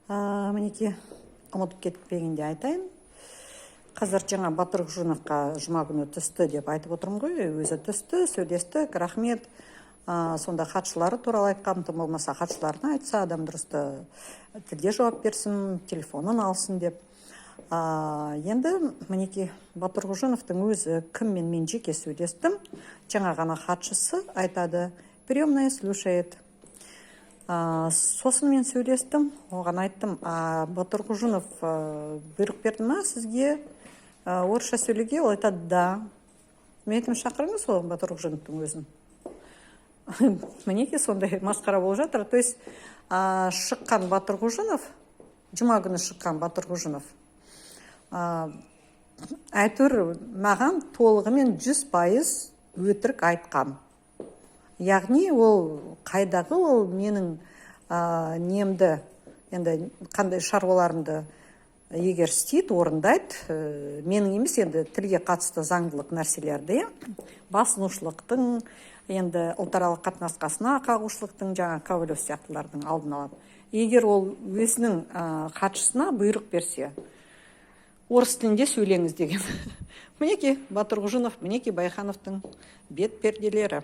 Мінекей, ұмытып кетпегенде айтайын. Қазір жаңа Батырқожиновқа жұма күні түсті деп айтып отырмын ғой. Өзі түсті, сөйлестік, рахмет. Сонда хатшылары туралы айтқан, тым болмаса хатшыларына айтса, адам дұрысты тілде жауап берсін, телефонын алсын деп. Енді мінекей, Батырқожиновтың өзі кіммен мен жеке сөйлестім, жаңа ғана хатшысы айтады: «Приемная слушает». Сосын мен сөйлестім, оған айттым: «А Батырқожинов бұйрық берді ма сізге орысша сөйлеуге?» Ол айтады: «Да». Мен айттым: «Шақырыңыз ол Батырқожиновтың өзін». Мінекей, сондай масқара болып жатыр. То есть шыққан Батырқожинов, жұма күні шыққан Батырқожинов әйтеуір маған толығымен 100% өтірік айтқан. Яғни ол қайдағы ол менің немді, енді қандай шаруаларымды егер істейді, орындайды, менің емес енді, тілге қатысты заңдылық нәрселерді, иә, басынушылықтың, енді ұлтаралық қатынасқа сына қағушылықтың, жаңа Ковалев сияқтылардың алдын алады. Егер ол өзінің хатшысына бұйрық берсе, орыс тілінде сөйлеңіз деген. Мінекей, Батырқожинов, мінекей, Байхановтың бет перделері.